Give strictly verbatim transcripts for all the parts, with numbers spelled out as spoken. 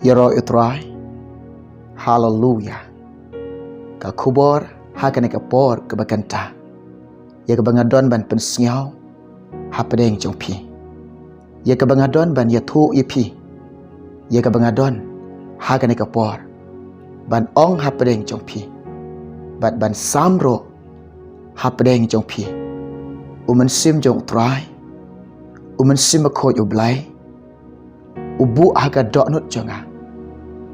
Ïaroh ïa u Trai. Haleluya. Ka khubor ha kane ka por kaba kynta, ïa kaba nga don ban pynsngew hapdeng jong phi, ïa kaba nga don ban ïathuh ïa phi, ïa kaba nga don ha kane ka por ban ong hapdeng jong phi bad ban sam ruh hapdeng jong phi. U Mynsiem jong u Trai, U Mynsiem Bakhuid U Blei, u buh ha ka dohnud jong nga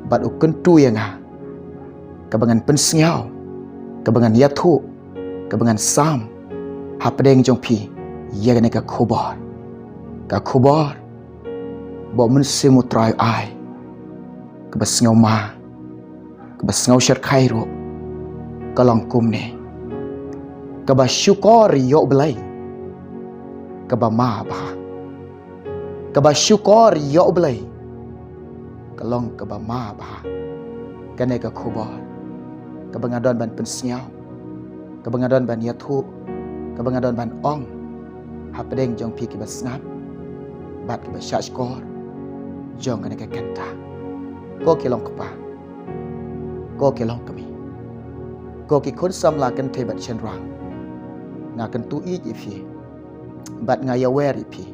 bad u kyntu ïa nga, kaba ngan pynsngew, kaba ngan ïathuh, kaba ngan sam hapdeng jong phi ïa kane ka khubor. Ka khubor ba U Mynsiem U Trai u ai, kaba sngewma, kaba sngewshyrkhei ruh, ka long kumne: Kaba shukor ïa U Blei, kaba ma bha. Kaba shukor ïa U Blei, ka long kaba ma bha. Kane ka khubor kaba nga don ban pynsngew, kaba nga don ban ïathuh, kaba nga don ban ong hapdeng jong phi kiba sngap bad kiba shahshkor jong kane ka kynta. Ko ki long kpa, ko ki long kmie, ko ki khun samla kynthei bad shynrang, nga kyntu ïeit ïa phi bad nga ïawer ïa phi.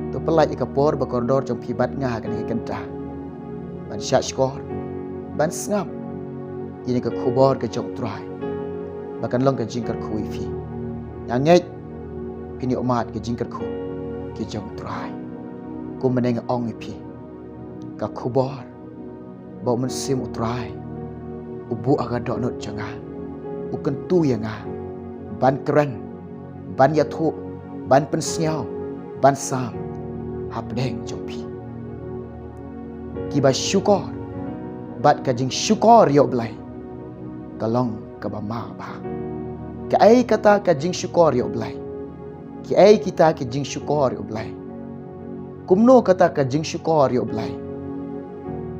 To pyllait ïa ka por ba kordor jong phi bad nga ha kane ka kynta ban shahshkor, ban sngap ïa kane ka khubor ka jong U Trai, ba kan long ka jingkyrkhu ïa phi. Nga ngeit phin ïohmad ka jingkyrkhu ka jong U Trai. Kumne nga ong ïa phi, ka khubor ba U Mynsiem U Trai u buh ha ka dohnud jong nga, u kyntu ïa nga ban kren, ban ïathuh, ban pynsngew, ban sam hapdeng jong phi. Kiba shukor bad ka jingshukor ïa U Blei, ka long kaba ma bha. Kaei kata ka jingshukor ïa U Blei? Kiei kita ki jingshukor ïa U Blei? Kumno kata ka jingshukor ïa U Blei?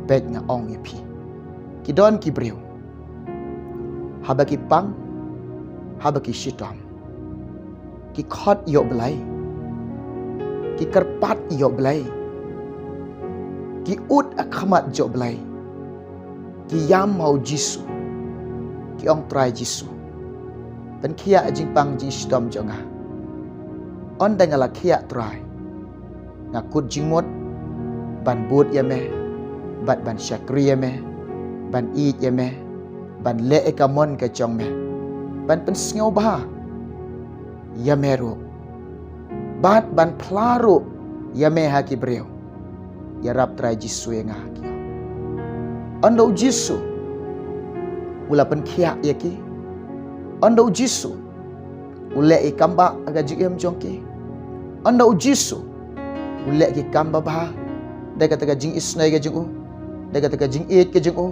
Peit nga ong ïa phi, ki don ki briew haba ki pang, haba ki shitom, ki khot ïa U Blei, ki kyrpad ïa U Blei, ki ud ha khmat jong U Blei, ki ïam ha U Jisu, ki ong, Trai Jisu, pynkhiah jingpang jingshitom jong nga. Ynda nga la khiah, Trai, nga kut jingmut ban bud ïa me bad ban shakri ïa me, ban ïeit ïa me, ban leh ïa ka mon ka jong me, ban pynsngewbha ïa me ruh bad ban phla ruh ïa me ha ki briew. Ïarap Trai Jisu ïa nga, ha ki. Ynda U Jisu u la pynkhiah ïa ki, ynda U Jisu u leh ïa ki kam ba ha ka jingim jong ki, ynda U Jisu u leh ïa ki kam babha da kata ka jingisynei ka jong u, da kata ka jingïeit ka jong u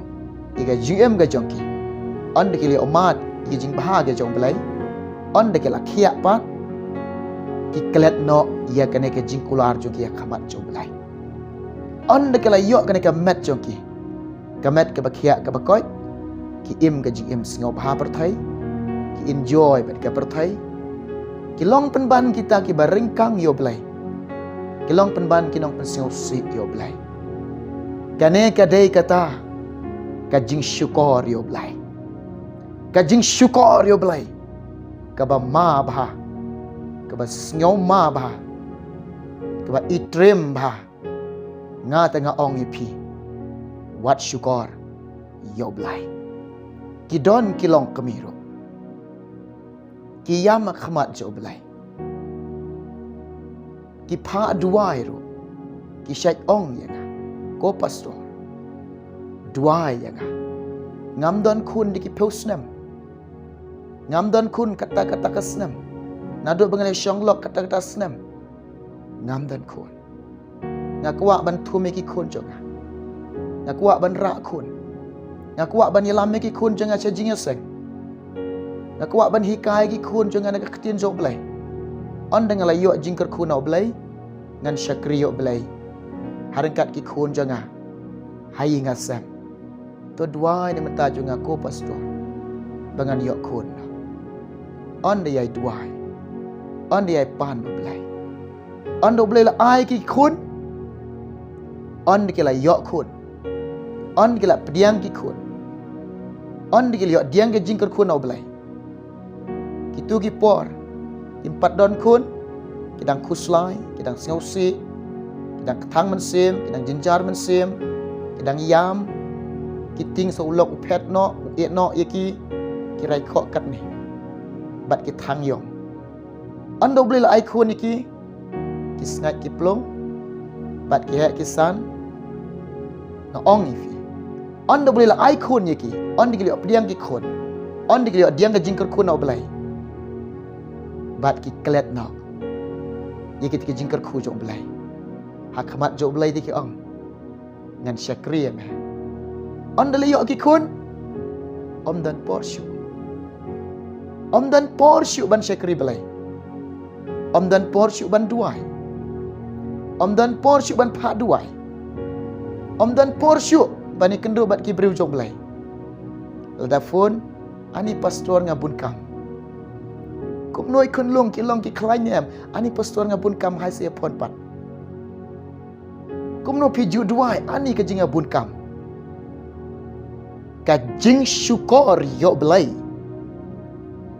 ïa ka jingim ka jong ki, ynda ki la ïohmad ïa ka jingbha ka jong U Blei, ynda ki la khiah pat, ki klet noh ïa kane ka jingkular jong ki ha khmat jong U Blei. Ynda ki la ïoh kane ka met jong ki, ka met kaba khiah kaba koit, ki im ka jingim sngewbha pyrthei, ki enjoy bad ka pyrthei, ki long pynban kita kiba ryngkang ïa U Blei, ki long pynban ki nongpynsngewsih ïa U Blei. Kane ka dei kata ka jingshukor ïa U Blei, ka jingshukor ïa U Blei kaba ma bha, kaba sngewma bha, kaba itriem bha. Nga te nga ong ïa phi, wat shukor ïa U Blei. Ki don ki long kmie ruh, ki ïam ha khmat jong U Blei, ki phah duwai ruh, ki shait ong ïa nga, ko pastor, duwai ïa nga. Ngam don khun da ki phew snem, ngam don khun kata kata ka snem, naduh ba nga la shong lok kata kata snem, ngam don khun. Nga kwah ban thum ïa ki khun jong nga, nga kwah ban rah khun, nga kwah ban ïalam ïa ki khun jong nga sha jingïaseng, nga kwah ban hikai ïa ki khun jong nga na ka ktien jong U Blei. Ynda nga la ïoh jingkyrkhu na U Blei, ngan shakri ïa U Blei ha ryngkat ki khun jong nga ha ïing ha sem. To duwai na ka bynta jong nga, ko pastor, ba ngan ïoh khun. Ynda ïai duwai, ynda ïai pan U Blei, ynda U Blei la ai ki khun, ynda ki la ïoh khun, Ynda ki la pdiang ki khun, ynda ki la ïoh pdiang ka jingkyrkhu na U Blei, kito ki por kim pat don khun, ki dang khuslai, ki dang sngewsih, ki dang kthang mynsiem, ki dang jynjar mynsiem, ki dang ïam, ki tieng sa u lok u phet noh, u ïeh noh ïa ki, ki rai khoh katne bad ki thang ïong. Ynda U Blei la ai khun ïa ki, ki sngaid ki plung bad ki heh ki san. Nga ong ïa phi, ynda U Blei la ai khun ïa ki, ynda ki la ïoh pdiang ki khun, ynda ki la ïoh pdiang ka jingkyrkhu na U Blei, bad ki klet noh ïa kita ki jingkyrkhu jong U Blei. Ha khmat jong U Blei te ki ong, ngan shakri ïa me. Ynda la ïoh ki khun, ym don por shuh. Ym don por shuh ban shakri Blei. Ym don por shuh ban duwai. Ym don por shuh ban phah duwai. Ym don por shuh ban ïakynduh bad ki briew jong U Blei. Lada phone, ani pastor nga bun kam. Kumno i khunlung ki long ki khlaiñ ne em, ani pastor nga bun kam, hai sa ïa phone pat. Kumno phi ju duwai, ani ka jing nga bun kam. Ka jingshukor ïa U Blei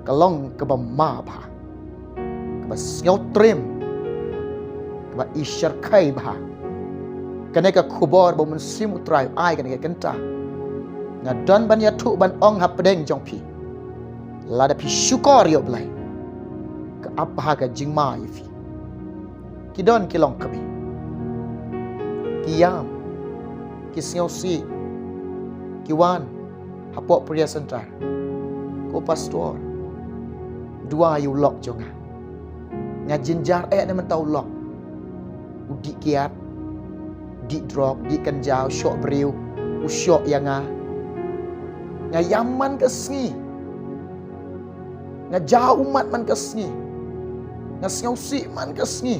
ka long kaba ma bha, kaba sngewtriem, kaba i shyrkhei bha. Kane ka khubor ba U Mynsiem U Trai u ai kane ka kynta, nga don ban ïathuh ban ong hapdeng jong phi, lada phi shukor ïa U Blei, ka ap bha ka jingma ïa phi. Ki don ki long kmie, ki ïam, ki sngewsih, ki wan hapoh prayer center. Ko pastor, duwai ïa u lok jong nga. Nga jynjar eh na mynta u lok. U dih kiad, dih drok, dih kynja, u shoh briew, u shoh ïa nga. Nga ïam man ka sngi. Nga jaw ummat man ka sngi. Nga sngewsih man ka sngi.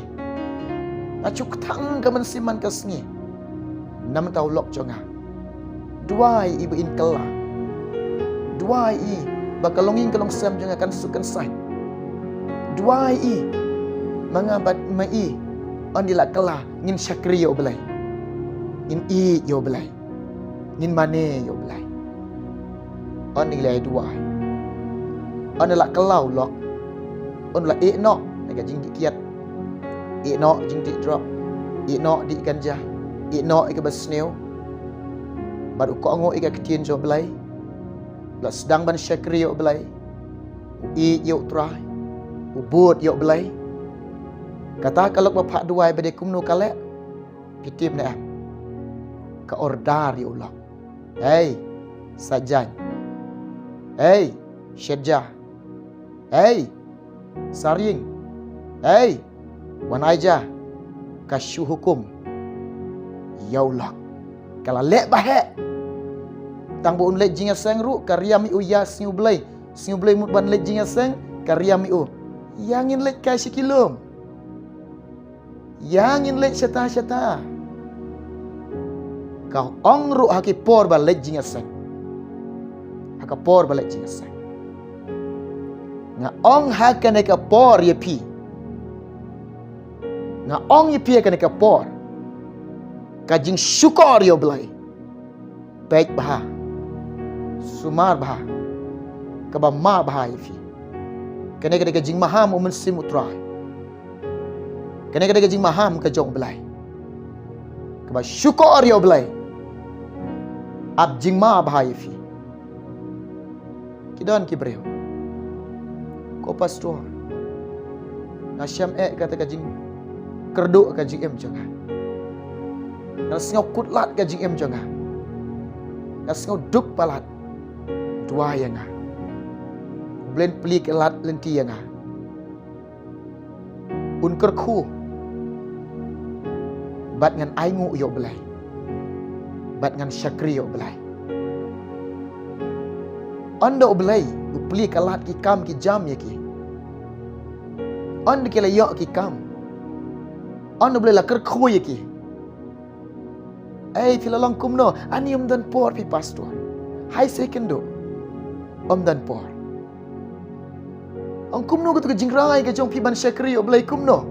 Nga shu kthang ka mynsiem man ka sngi. Na mynta u lok jong nga, duwai i ba in kylla. Duwai i ba ka longïing ka longsem jong nga kan suk kan saiñ. Duwai i ma nga bad ma i, ynda i la kylla, ngin shakri ïa U Blei, ngin ïeit ïa U Blei, ngin mane ïa U Blei. Ynda ngi la duwai, ynda la kylla u lok, ynda la ïeh noh na ka jingdih kiad, ïeh noh jingdih drok, ïeh noh dih ganja, ïeh noh ïa kaba sniew, bad u kohnguh ïa ka ktien jong U Blei, la sdang ban shakri ïa U Blei, u ïeit ïa U Trai, u bud ïa U Blei. Kata ka lok ba phah duwai ba dei kumno ka leh? Phi tip ne em? Ka order ïa u lok. Hei, Sajan. Hei, Shedja. Hei, Saring. Hei, wan ai ja. Ka shu hukum ïa u lok. Ka la leh ba heh. Tang ba un leit jingïaseng ruh, ka riam ïa u ïa sngi U Blei. Sngi U Blei mut ban leit jingïaseng, ka riam ïa u. Ïa ngin leit kai sha ki lum. Ïa ngin leit shata shata. Ka ong ruh ha ki por ba leit jingïaseng. Ha ka por ba leit jingïaseng. Nga ong ha kane ka por ïa phi. Nga ong ïa phi ha kane ka por. Ka jingshukor ïa U Blei, peit bha, sumar bha, kaba ma bha ïa phi. Kane ka dei ka jingmaham U Mynsiem U Trai. Kane ka dei ka jingmaham ka jong U Blei. Kaba shukor ïa U Blei, ap jingma bha ïa phi. Ki don ki briew, ko pastor, nga shem eh kata ka jingkyrduh ka jingim jong nga. Nga sngew kut lad ka jingim jong nga. Nga sngew duk palat. Duwai ïa nga. U Blei un plie ka lad lynti ïa nga. Un kyrkhu. Bad ngan ainguh ïa U Blei. Bad ngan shakri ïa U Blei. Ynda U Blei u plie ka lad ki kam ki jam ïa ki, ynda ki la ïoh ki kam, ynda U Blei la kyrkhu ïa ki. Ei, phi la long kumno? Ani ym don por phi pastor. Hai second do. Ym don por. Ong kumno katu ka jingrai ka jong phi ban shakri ïa U Blei kumno?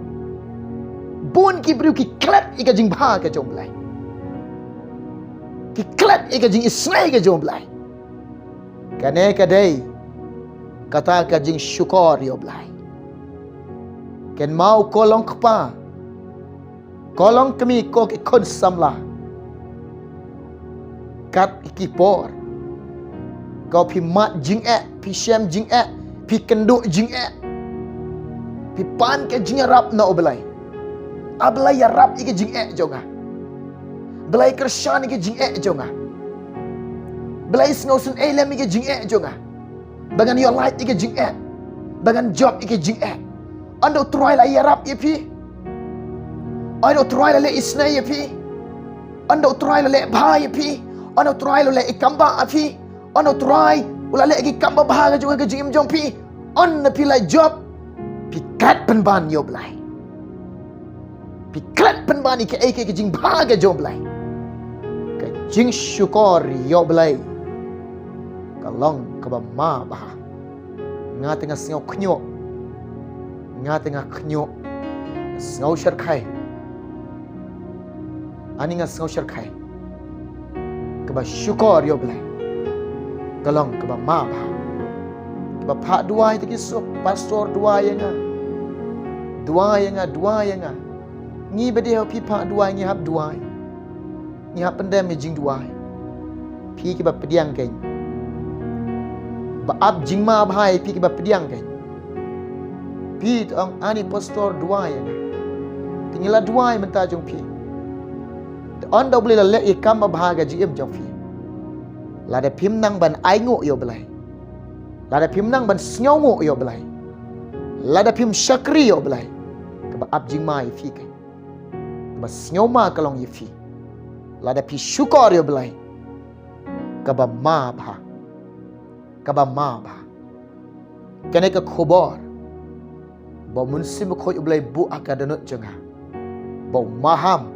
Bun ki briew ki klet ïa ka jingbha ka jong U Blei. Ki klet ïa ka jingisynei ka jong u Blei. Kane ka dei kata ka jingshukor ïa u Blei. Kynmaw ko long kpa, ko long kmie, ko ki khun samla. Kat ki por, ko phi mad jingeh, phi shem jingeh, phi kynduh jingeh, phi pan ka jingïarap na u Blei. A Blei, ïarap ïa ka jingeh jong nga. Blei, kyrshan ïa ka jingeh jong nga. Blei, sngewsynei lem ïa ka jingeh jong nga. Ba ngan ïoh lait ïa ka jingeh, ba ngan jop ïa ka jingeh. Ynda u Trai la ïarap ïa phi, ynda u Trai la leh isynei ïa phi, ynda u Trai la leh bha ïa phi, ynda u Trai la leh i kam bha ïa phi, ynda u Trai u la leh ki kam babha ka jong ka jingim jong phi, ynda phi la jop, phi klet pynban ïa u Blei. Phi klet pynban ïa kaei kaei ka jingbha ka jong u Blei. Ka jingshukor ïa u Blei ka long kaba ma bha. Nga te nga sngew khñiuh. Nga te nga khñiuh. Nga sngew shyrkhei. Ani nga sngew shyrkhei. Kaba shukor ïa u Blei ka long kaba ma bha. Kaba phah duwai te ki suk, pastor, duwai ïa nga. Duwai ïa nga, duwai ïa nga. Ngi ba dei ha phi phah duwai, ngi hap duwai. Ngi hap pyndem ïa jingduwai. Phi kiba pdiang kein, ba ap jingma bha ïa phi kiba pdiang kein. Phi te ong, ani pastor, duwai ïa nga. Te ngi la duwai mynta jong phi. Te ynda u Blei la leh ïa i kam babha ka jingim jong phi, lada phim nang ban ainguh ïa u Blei, lada phim nang ban sngewnguh ïa u Blei, lada phim shakri ïa u Blei, kaba ap jingma ïa phi kein. Kaba sngewma ka long ïa phi. Lada phi shukor ïa u Blei, kaba ma bha. Kaba ma bha. Kane ka khubor ba u Mynsiem Bakhuid u Blei buh ha ka dohnud jong nga, ba u maham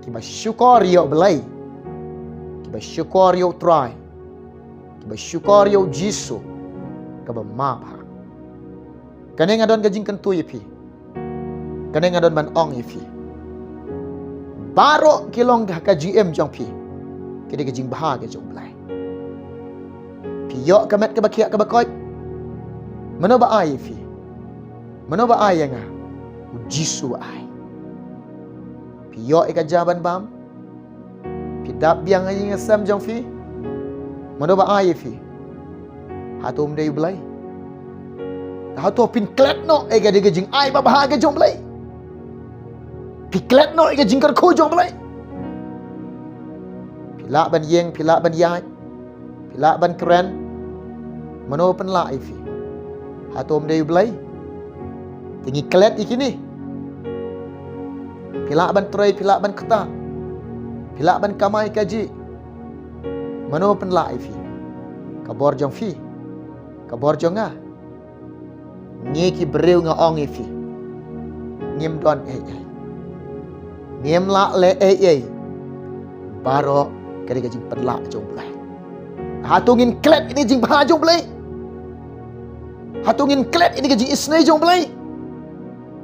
kiba shukor ïa u Blei, kiba shukor ïa u Trai, kiba shukor ïa u Jisu, kaba ma bha. Kane nga don ka jingkyntu ïa phi. Kane nga don ban ong ïa phi. Baroh ki long ha ka jingim jong phi ki dei ka jingbha ka jong u Blei. Phi ïoh ka met kaba khiah kaba koit. Mano ba ai ïa phi? Mano ba ai ïa nga? U Jisu ba ai. Phi ïoh ïa ka ja ban bam. Phi dap biang ha ïing ha sem jong phi. Mano ba ai ïa phi? Hato ym dei u Blei? Hato phin klet noh ïa ka dei ka jingai babha ka jong u Blei? Phi klet noh ïa ka jingkyrkhu jong u Blei? Phi lah ban ïeng, phi lah ban ïaid, phi lah ban kren. Mano pynlah ïa phi? Hato ym dei u Blei? Te ngi klet ïa kine. Phi lah ban trei, phi lah ban ktah, phi lah ban kamai kajih. Mano pynlah ïa phi? Ka bor jong phi, ka bor jong nga. Ngi ki briew, nga ong ïa phi, ngim don ei ei. Ngim lah leh ei ei. Baroh ka dei ka jingpynlah jong u Blei. Hato ngin klet ïa ka jingbha jong u Blei? Hato ngin klet ïa ka jingisynei jong u Blei?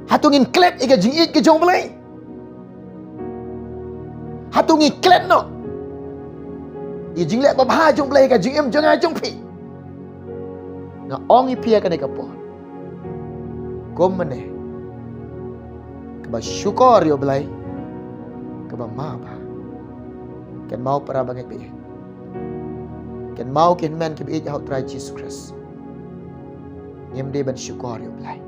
Hato ngin klet ïa ka jingïeit ka jong u Blei? Hato ngi klet noh ïa ka jingleh babha jong u Blei ha ka jingim jong nga jong phi? Nga ong ïa phi ha kane ka por, kumne, kaba shukor ïa u Blei kaba ma bha. Kynmaw para bangeit ba ïeit, kynmaw ki hynmen kiba ïeit ha u Trai Jisu Khrist. Ngim dei ban shukor ïa u Blei?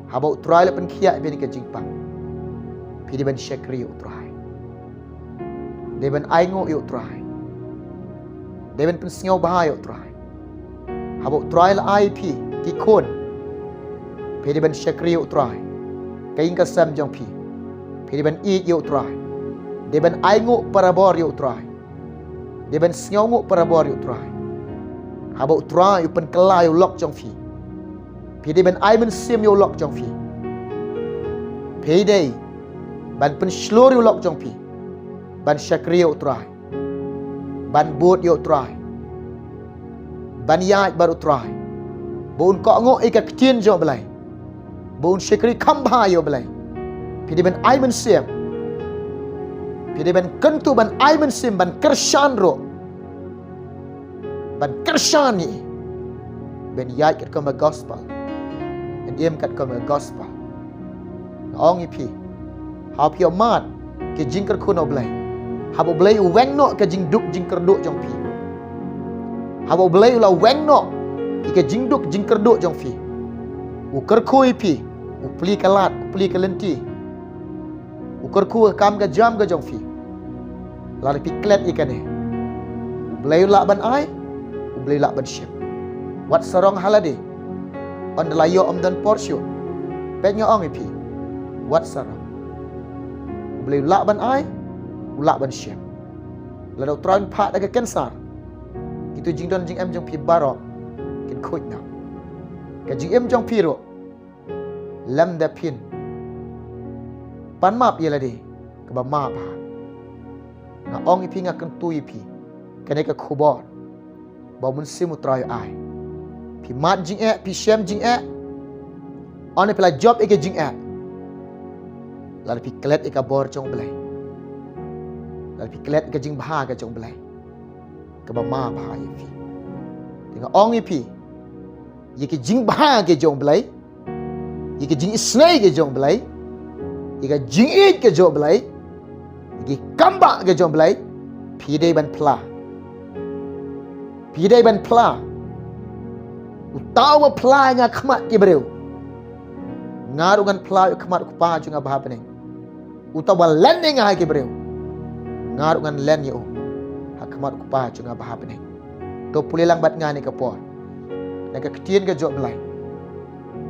Haba u Trai la pynkhiah ïa phi na ka jingpang, phi dei ban shakri ïa u Trai. Dei ban ainguh ïa u Trai. Dei ban pynsngewbha ïa u Trai. Haba u Trai la ai ïa phi ki khun, phi dei ban shakri ïa u Trai. Ka ïing ka sem jong phi, phi dei ban ïeit ïa u Trai. Dei ban ainguh parabor ïa u Trai. Dei ban sngewnguh parabor ïa u Trai. Haba u Trai u pynkylla ïa u lok jong phi, phi dei ban ai mynsiem ïa u lok jong phi. Phi dei ban pynshlur ïa u lok jong phi ban shakri ïa u Trai, ban bud ïa u Trai, ban ïaid bad u Trai, ba un kohnguh ïa ka ktien jong u Blei, ba un shakri kham bha ïa u Blei. Phi dei ban ai mynsiem. Phi dei ban kyntu, ban ai mynsiem, ban kyrshan ruh. Ban kyrshan ïa i. Ban ïaid katkum ka gospel. Ban im katkum ka gospel. Nga ong ïa phi, haba phi ïohmad ka jingkyrkhu na U Blei, haba U Blei u weng noh ka jingduk jingkyrduh jong phi, haba U Blei u la weng noh ïa ka jingduk jingkyrduh jong phi, u kyrkhu ïa phi, u plie ka lad, u plie ka lynti, u kyrkhu ka kam ka jam ka jong phi. Lada phi klet ïa kane, U Blei u lah ban ai, U Blei u lah ban shim. Wat sarong ha lade. Ynda la ïoh ym don por shuh. Peit nga ong ïa phi, wat sarong. U Blei u lah ban ai, u lah ban shim. Lada U Trai un phah da ka cancer, kito jingdon jingem jong phi baroh kin khuid noh. Ka jingim jong phi ruh lem da phin pan map ïa lade kaba ma bha. Nga ong ïa phi, nga kyntu ïa phi, kane ka khubor ba U Mynsiem U Trai u ai. Phi mad jingeh, phi shem jingeh, ynda phi la jop ïa ka jingeh, lada phi klet ïa ka bor jong U Blei, lada phi klet ïa ka jingbha ka jong U Blei, kaba ma bha ïa phi. Te nga ong ïa phi, ïa ka jingbha ka jong U Blei, ïa ka jingisynei ka jong U Blei, ïa ka jingïeit ka jong U Blei, ïa ki kambah ka jong U Blei, phi dei ban phla. Phi dei ban phla. Uta uba phla ïa nga ha khmat ki briew, nga ruh ngan phla ïa u ha khmat U Kpa jong nga ba ha bneng. Uta uba len ïa nga ha ki briew, nga ruh ngan len ïa u ha khmat U Kpa jong nga ba ha bneng. To pule lang bad nga ha kane ka por na ka ktien ka jong U Blei,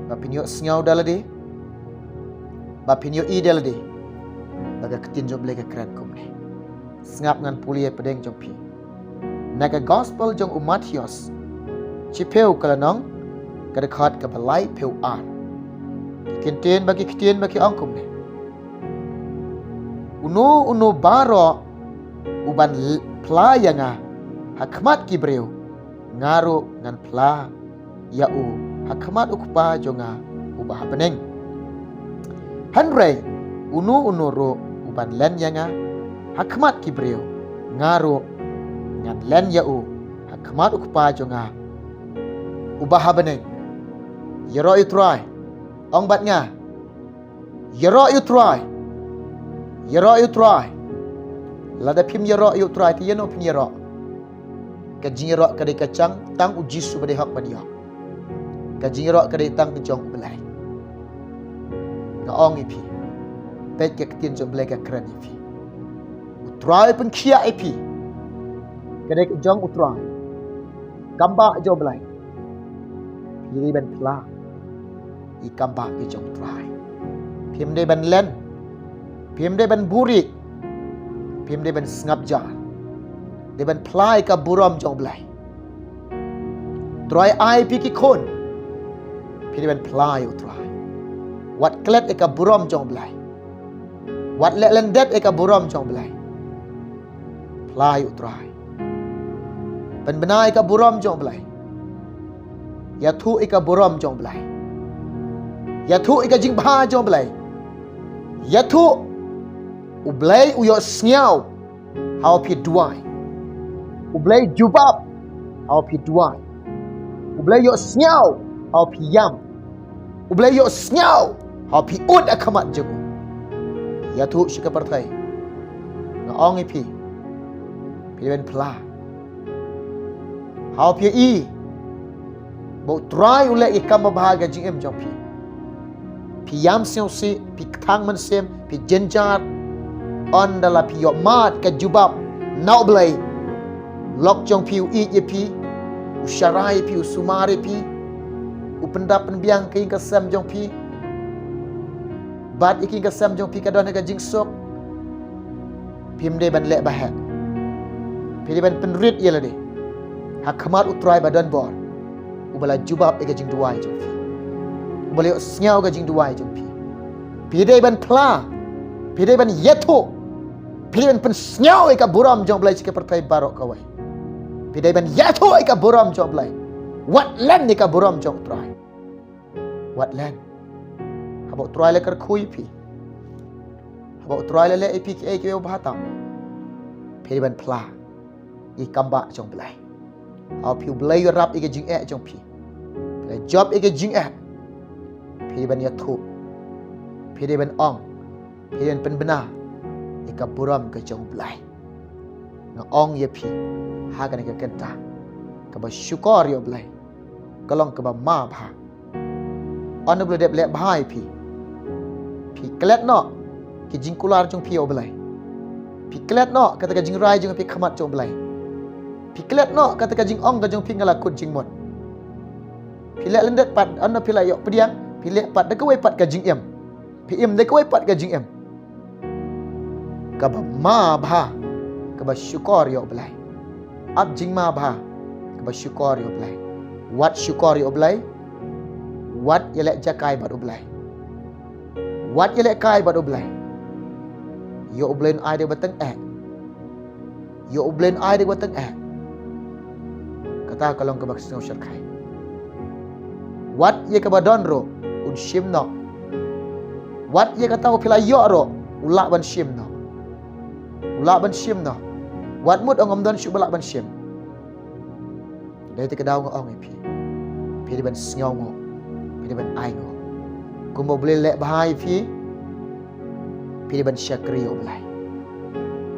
ba phin ïohsngew da lade, ba phin ïohi da lade, ba ka ktien jong U Blei ka kren kumne. Sngap, ngan pule ïa pdeng jong phi na ka gospel jong u Mathaios, shiphew ka lynnong, ka dkhot kaba laiphew ar. Ki kyntien ba ki ktien ba ki ong kumne: Uno uno baroh uban l-, phla ïa nga ha khmat ki briew, nga ruh ngan phla ïa u ha khmat U Kpa jong nga uba ha bneng. Hynrei uno uno ruh uban len ïa nga ha khmat ki briew, nga ruh ngan len ïa u ha khmat U Kpa jong nga uba ha bneng. Ïaroh ïa U Trai. Ong bad nga: Ïaroh ïa U Trai. Ïaroh ïa U Trai. Lada phim ïaroh ïa U Trai, te ïano phin ïaroh? Ka jingïaroh ka dei ka jong tang U Jisu ba dei hok ban ïoh. Ka jingïaroh ka dei tang ka jong U Blei. Nga ong ïa phi, peit ka ktien jong U Blei ka kren ïa phi. U Trai u pynkhiah ïa phi. Ka dei ka jong U Trai. Kambah jong U Blei. Phi dei ban phla ïa i kambah ka jong U Trai. Phim dei ban len. Phim dei ban buhrieh. Phim dei ban sngap jar. Dei ban phla ïa ka burom jong U Blei. U Trai ai ïa phi ki khun. Phi dei ban phla ïa U Trai. Wat klet ïa ka burom jong U Blei. Wat leh lyndet ïa ka burom jong U Blei. Phla ïa U Trai. Pynbna ïa ka burom jong U Blei. Ïathuh ïa ka burom jong U Blei. Ïathuh ïa ka jingbha jong U Blei. Ïathuh, U Blei u ïohsngew ha uba phi duwai. U Blei jubab ha uba phi duwai. U Blei ïohsngew ha uba phi ïam. U Blei ïohsngew ha uba phi ud ha khmat jong u. Ïathuh sha ka pyrthei. Nga ong ïa phi, phi dei ban phla. Ha uba phi ïohi ba U Trai u leh ïa ka kam babha ha ka jingim jong phi. Phi ïam sngewsih, phi kthang mynsiem, phi jynjar. Ynda la phi ïohmad ka jubab na U Blei, u lok jong phi u ïeit ïa phi, u sharai ïa phi, u sumar ïa phi, u pyndap pynbiang ka ïing ka sem jong phi. Bad ïa ka ïing ka sem jong phi ka don ha ka jingsuk. Phim dei ban leh ba heh. Phi dei ban pynrit ïa lade ha khmat U Trai ba don bor, uba la jubab ïa ka jingduwai jong phi, uba la ïohsngew ka jingduwai jong phi. Phi dei ban phla. Phi dei ban ïathuh. Phi dei ban pynsngew ïa ka burom jong U Blei sha ka pyrthei baroh kawei. Phi dei ban ïathuh ïa ka burom jong U Blei. Wat len ïa ka burom jong U Trai. Wat len. Haba U Trai u la kyrkhu ïa phi, Haba U Trai u la leh ïa phi kiei kiei kiba bha tam, phi dei ban phla ïa ka kam ba jong U Blei. Haba phi, U Blei u ïarap ïa ka jingeh jong phi, phi la jop ïa ka jingeh, phi dei ban ïathuh, phi dei ban ong, phi dei ban pynbna ïa ka burom ka jong U Blei. Nga ong ïa phi ha kane ka kynta, kaba shukor ïa U Blei ka long kaba ma bha. Ynda U Blei u dep leh bha ïa phi, phi klet noh ki jingkular jong phi ïa U Blei. Phi klet noh kata ka jingrai jong phi khmat jong U Blei. Phi klet noh kata ka jingong ka jong phi, nga la kut jingmut. Phi leh lyndet pat, ynda phi la ïoh pdiang, phi leh pat da kawei pat ka jingim. Phi im da kawei pat ka jingim. Kaba ma bha, kaba shukor ïa U Blei. Ap jingma bha, kaba shukor ïa U Blei. Wat shukor ïa U Blei. Wat ïaleh jakai bad U Blei. Wat ïaleh kai bad U Blei. Ïa U Blei un ai da ba teng eh. Ïa U Blei un ai da ba teng eh. Kata ka long kaba sngew shyrkhei. Wat ïa kaba don ruh un shim noh. Wat ïa kata u phi la ïoh ruh u lah ban shim noh. U lah ban shim noh. Wat mut ong ym don shuh ba lah ban shim. Dei te ka daw nga ong ïa phi, phi dei ban sngewnguh, phi dei ban ainguh. Kumba U Blei u leh bha ïa phi, phi dei ban shakri ïa U Blei.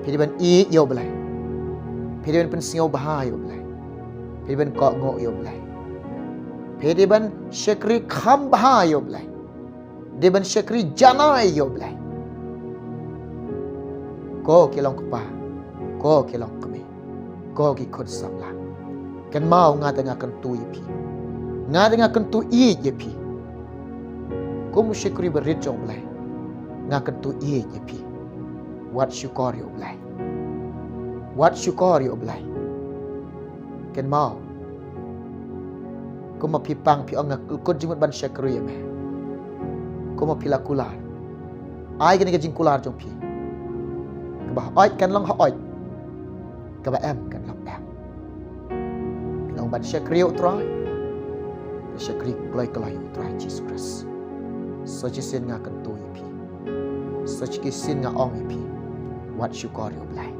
Phi dei ban ïeit ïa U Blei. Phi dei ban pynsngew bha ïa U Blei. Phi dei ban kohnguh ïa U Blei. Phi dei ban shakri kham bha ïa U Blei. Dei ban shakri janai ïa U Blei. Ko ki long kpa, ko ki long kmie, ko ki khun samla, kynmaw nga te nga kyntu ïa phi. Nga te nga kyntu ïeit ïa phi. Kum u shakri barit jong U Blei, nga kyntu ïeit ïa phi. Wat shukor ïa U Blei. Wat shukor ïa U Blei. Kynmaw, kumba phi pang phi ong nga kut jingmut ban shakri ïa me. Kumba phi la kular, ai kane ka jingkular jong phi. Kaba hooid kan long hooid, kaba em kan long em. Phi long ban shakri ïa U Trai, ka shakri kloi kloi ïa U Trai Jisu Khrist. Sa shisien nga kyntu ïa phi. Sa shisien nga ong ïa phi, wat shukor ïa U Blei.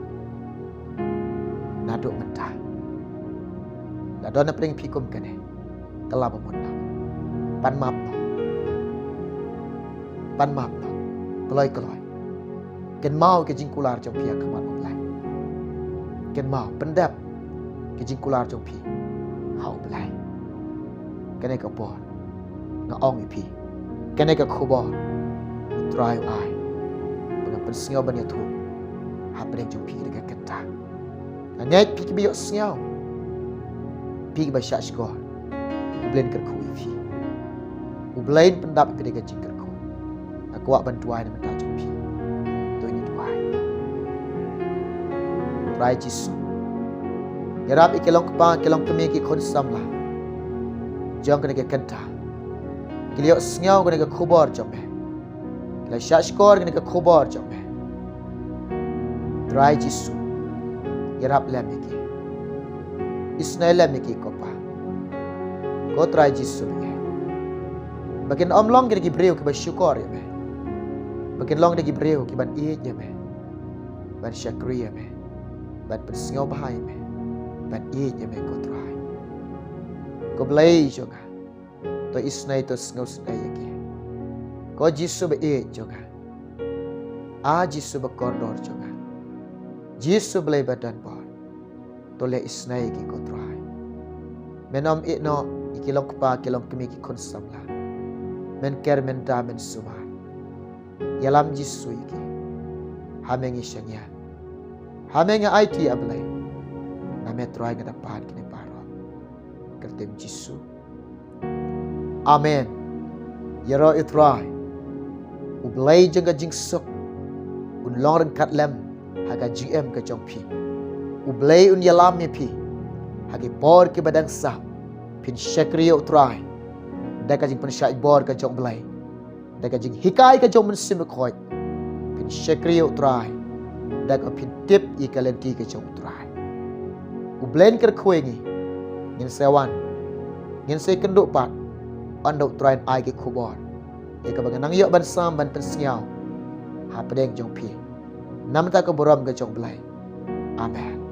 Naduh mynta, la don na pdeng phi kum kane, te la ba mut noh. Pan map noh. Pan map noh. Kloi kloi. Kynmaw ka jingkular jong phi ha khmat U Blei. Kynmaw, pyndep ka jingkular jong phi ha U Blei. Kane ka por nga ong ïa phi, kane ka khubor U Trai u ai ba ngan pynsngew ban ïathuh ha pdeng jong phi da ka kynta. Nga ngeit phi kiba ïohsngew, phi kiba shah shkor, U Blei un kyrkhu ïa phi. U Blei un pyndap ïa phi da ka jingkyrkhu. Nga kwah ban duwai na bynta jong phi. To ngin duwai. Trai Jisu, ïarap ïa ki long kpa ki long kmie ki khun samla jong kane ka kynta. Ki la ïohsngew kane ka khubor jong me, ki la shah shkor kane ka khubor jong me. Trai Jisu, ïarap lem ïa ki. Isnei lem ïa ki ko Pa. Ko Trai Jisu, ba kin ym long ki da ki briew kiba shukor ïa me, ba kin long ki da ki briew kiban ïeit ïa me, ban shakri ïa me, ban pynsngew bha ïa me, ban ïeit ïa me ko Trai. Ko Blei jong nga, to isnei, to sngewsynei ïa ki. Ko Jisu ba ïeit jong nga, A Jisu ba kordor jong nga, Jisu Blei ba don bor, to leh isnei ïa ki ko Trai. Men ym ïeh noh ïa ki long kpa ki long kmie ki khun samla. Men ker, men da, men sumar. Ïalam Jisu ïa ki. Ha me ngi shaniah, ha me ngi aiti A Blei. Na me Trai nga da pan kine baroh. Kyrteng Jisu. Amen. Ïaroh ïa U Trai. U Blei jong ka jingsuk un long ryngkat lem ha ka jingim ka jong phi. U Blei un ïalam ïa phi ha ki por kiba dang sah. Phin shakri ïa U Trai da ka jingpynshait bor ka jong U Blei, da ka jinghikai ka jong U Mynsiem Bakhuid. Phin shakri ïa U Trai da ka phin tip ïa ka lynti ka jong U Trai. U Blei un kyrkhu ïa ngi. Ngin sa wan, ngin sa ïakynduh pat ynda U Trai un ai ki khubor ïa kaba ngan nang ïoh ban sam ban pynsngew hapdeng jong phi. Namar ka burom ka jong U Blei. Amen.